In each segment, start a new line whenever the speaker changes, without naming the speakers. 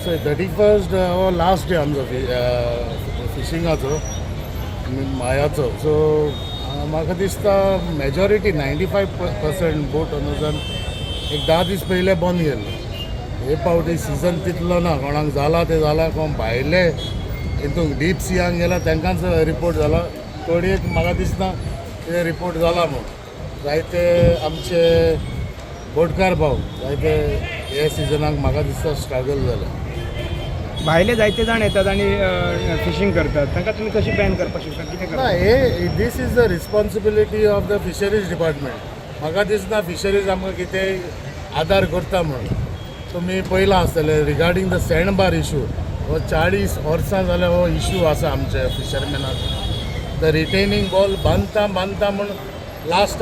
So 31st हो last day आमचो फिशिंगाचो, मायाचो. So म्हाका दिसता मेजॉरिटी, 95% बोट ओनर्सान एक 10 दीस पयले बंद केल्ले. हे पावटी सिजन तितलो ना. कोणाक जाला ते जाला, कोण भायले हितून डीप सियान गेला तांकांच रिपोर्ट जाला. थोडी म्हाका दिसना ते रिपोर्ट जाला म्हूण. जायते आमचे बोटकार भाव जायते हे सिजनाक म्हाका दिसता स्ट्रगल जाले.
भायले जायते जाण येतात आनी फिशींग करतात. तांकां तुमी कशी बॅन करपाक शकता? कितें
ना.
करता?
हे this is the responsibility of the fisheries department. म्हाका दिसना फिशरीज आमकां कितेंय आदार करता म्हणून. तुमी पयलां आसतलें regarding the sand bar issue. हो 40 वर्सां जाल्यार हो इशू आसा आमच्या फिशरमॅनाक. The retaining wall बांदता बांदता म्हूण last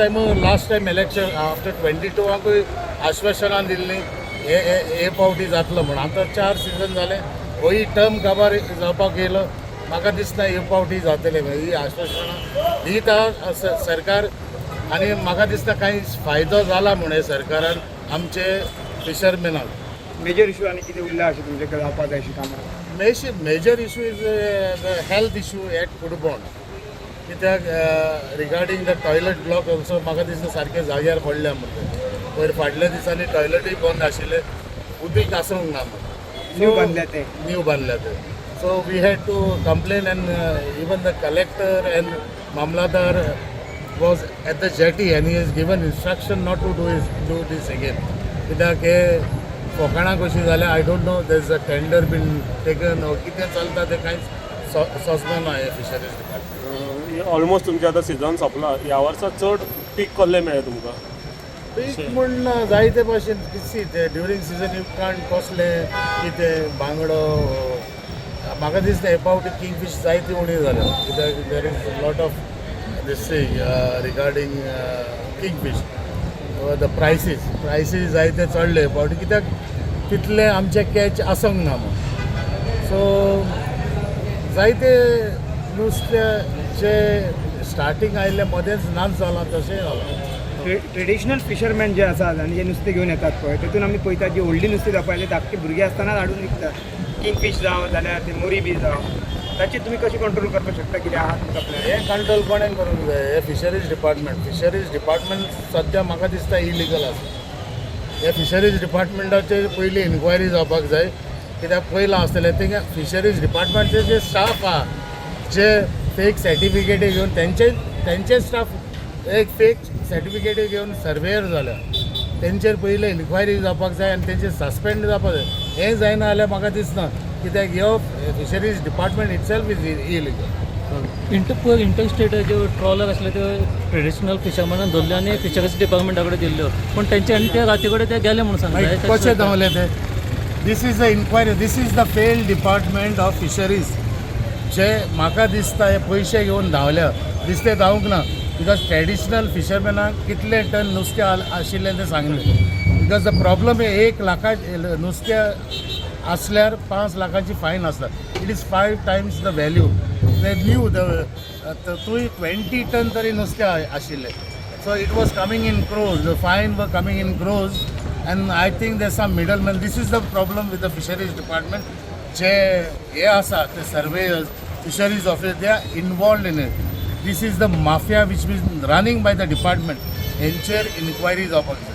time election after 22आंकूय आश्वासनां दिल्लीं, हे हे हे फावटी जातलो म्हूण. आतां चार सिजन जाले, होय टर्म काबार जावपाक येयलो. म्हाका दिसना हे फावटी जातले. ही आश्वासनां दिता सरकार आनी म्हाका दिसता कांय फायदो जाला म्हूण हे सरकारान आमचे फिशरमॅनाक.
मेजर इशू आनी कितें उरला अशें तुमचे कडेन जावपाक जाय अशी कामां?
Major issue is the health issue at Cordobona. कित्याक regarding the toilet block also, म्हाका दिसता सारकें जाग्यार पडल्या म्हणटा. पयर फाटल्या दिसांनी टॉयलेटूय बंद आशिल्ले, उदीक आसूंक ना म्हण.
न्यू बांदल्या ते.
न्यू बांदल्या ते. So we had to complain and even the collector and mamlatdar was at the jetty and he has given instruction not to do this again. कित्याक हे फकाणां कशीं जाल्या, I don't know. There is a tender been taken, कितें चलता तें कांयच सोंसना हे फिशरीज डिपार्टमेंट.
ऑलमोस्ट तुमचे आतां सिजन सोंपला. ह्या वर्सा चड पीक कसलें मेळ्ळें तुमकां?
पीक म्हूण जायते भाशेन. सी, ते ड्युरींग सिजन you can't कसलें कितें बांगडो. म्हाका दिसता हे फावटी किंगफीश जायती उणी जाल्या, कित्याक there is lot of this thing regarding kingfish. The prices जायते चडले हे फावटी, कित्याक तितले आमचे कॅच आसंक ना म्हूण. सो जायते नुस्तें जे स्टार्टींग आयिल्लें मदेंच नाच जालां, तशेंय जालां.
ट्रेडिशनल फिशरमॅन जे आसात आनी जे नुस्तें घेवन येतात पळय, तेतून आमी पळयतात, जी व्हडली नुस्तें जावपा जाय, धाकटी भुरगीं आसतनाच हाडून विकतात. किंगफीश जावं जाल्यार ते मोरी बी जावं, ताचेर तुमी कशें कंट्रोल करपाक शकता? कितें आहा तुमकां प्लॅन?
हे कंट्रोल कोणें करूंक जाय? हे फिशरीज डिपार्टमेंट. फिशरीज डिपार्टमेंट सद्या म्हाका दिसता इलिगल आसा. हे फिशरीज डिपार्टमेंटाचेर पयलीं इन्क्वायरी जावपाक जाय, कित्याक पयलां आसतलें थिंगा फिशरीज डिपार्टमेंटचे जे स्टाफ आहा, जे फेक सर्टिफिकेटी घेवन, तेंचे स्टाफ एक फेक सर्टिफिकेटी घेवन सर्वेयर जाल्या, तेंचेर पयलीं इन्क्वायरी जावपाक जाय आनी तेंचेर सस्पेंड जावपाक जाय. हें जायना जाल्यार म्हाका दिसना, कित्याक ह्यो fisheries department itself is illegal.
पयर इंटरस्टेट ज्यो ट्रॉलर आसले त्यो ट्रेडिशनल फिशरमॅनान धरल्यो आनी फिशरीज डिपार्टमेंटा कडेन दिल्ल्यो, पूण तेंचे आनी ते राती कडेन ते गेले म्हणून सांगता.
कशें धांवले ते? This is the inquiry. This is the failed department of fisheries. जे म्हाका दिसता हे पयशे घेवन धांवल्या. दिसते धांवूंक ना, because traditional फिशरमॅनाक कितले टन नुस्तें आशिल्लें तें सांगलें. Because the problem, 1 लाखा नुस्तें आसल्यार 5 लाखाची फायन आसता. It is five times the value. The new the तुवें 20 टन तरी नुस्तें आशिल्लें. So it was coming in crores. The fine were coming in crores, and I think there's some middleman. This is the problem with the fisheries department. जे हे आसा ते surveyors, fisheries office, they are involved in it. This is the mafia which is running by the department. हेंचेर enquiry जावपाक जाय.